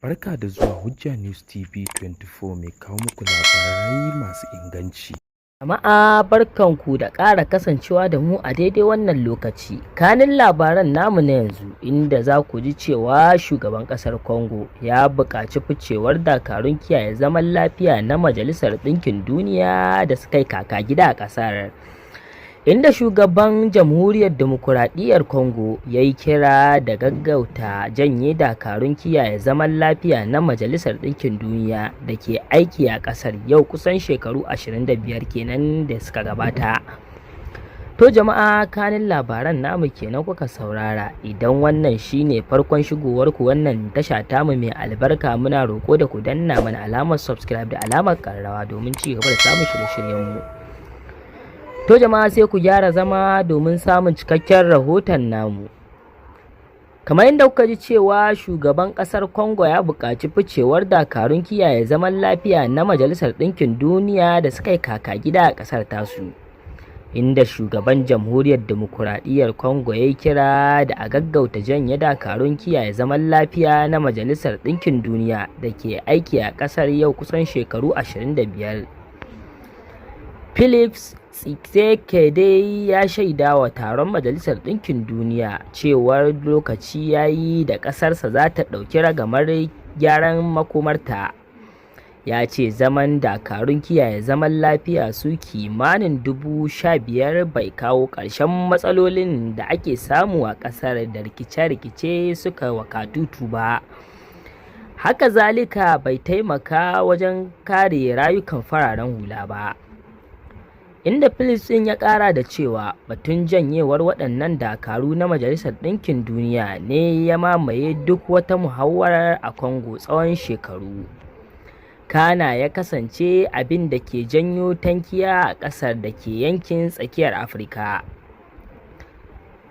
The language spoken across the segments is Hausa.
Barka da zuwa Hujja News TV 24, mai kawo muku labarai masu inganci. Jama'a, barkanku da ƙara kasancewa da mu a daidai wannan lokaci. Kanin labaran namu na yanzu, inda za ku ji cewa shugaban ƙasar Congo ya buƙaci ficewar dakarun kiyaye zaman lafiya na Majalisar Ɗinkin Duniya da suka yi kaka gida a ƙasar. Inda shugaban Jamhuriyar Dimokuraɗiyyar Congo ya yi kira da gaggauta janye dakarun kiyaye zaman lafiya na Majalisar Ɗinkin Duniya da ke aiki a ƙasar yau kusan shekaru 25 kenan da suka gabata. To jama'a, kanin labaran namu kenan kuka saurara. Idan wannan shine farkon shigowar ku wannan tasha tamu mai albarka, muna roƙo da ku danna mana alamar subscribe da alamar ƙararrawa domin ci gaba da samun shirye-shiryenmu. To jama'a, sai ku gyara zama domin samun cikakken rahoton namu. Kamar yadda kuka ji cewa shugaban ƙasar Congo ya buƙaci ficewar dakarun kiyaye zaman lafiya na Majalisar Ɗinkin Duniya da suka yi kaka gida a ƙasar tasu. Inda shugaban Jamhuriyar Dimokuraɗiyyar Congo ya yi kira da a gaggauta janye dakarun kiyaye zaman lafiya na Majalisar Ɗinkin Duniya da ke aiki a ƙasar yau kusan shekaru 25. Felix Tshisekedi ya shaida wa taron Majalisar Ɗinkin Duniya cewar lokaci ya yi da ƙasarsa za ta ɗauki ragamar gyaran makomarta. Ya ce zaman dakarun kiyaye zaman lafiya su kimanin 15,000 bai kawo ƙarshen matsalolin da ake samu a ƙasar da rikice-rikice suka wa katutu ba. Haka zalika, bai taimaka wajen kare rayukan fararen hula ba. Inda Felix ɗin ya ƙara da cewa batun janyewar waɗannan dakaru na Majalisar Ɗinkin Duniya ne ya mamaye duk wata muhawarar a Congo tsawon shekaru. Kana ya kasance abin da ke janyo tankiya a ƙasar da ke yankin tsakiyar Afirka.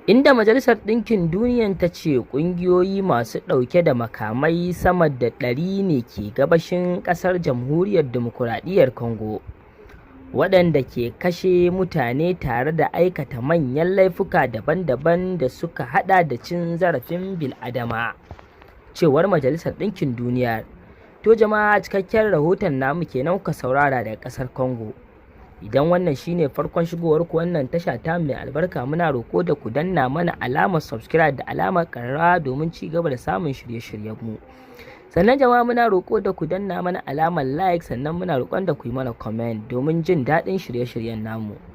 Inda Majalisar Ɗinkin Duniyan ta ce ƙungiyoyi masu ɗauke da makamai sama da 100 ne ke gabashin ƙasar Jamhuriyar Dimokuraɗiyyar Congo, waɗanda ke kashe mutane tare da aikata manyan laifuka daban-daban da suka hada da cin zarafin bil'adama, cewar Majalisar Ɗinkin Duniya. To jama'a, cikakken rahoton namu kenan kuka saurara daga ƙasar Congo. Idan wannan shine farkon shigowar ku wannan tasha ta mai albarka, muna roko da ku danna mana alamar subscribe da alamar ƙararrawa domin ci gaba da samun shirye-shiryenmu. Sannan jama'a, muna roƙo da ku danna mana alamar like, sannan muna roƙon da ku yi mana comment domin jin daɗin shirye-shiryen namu.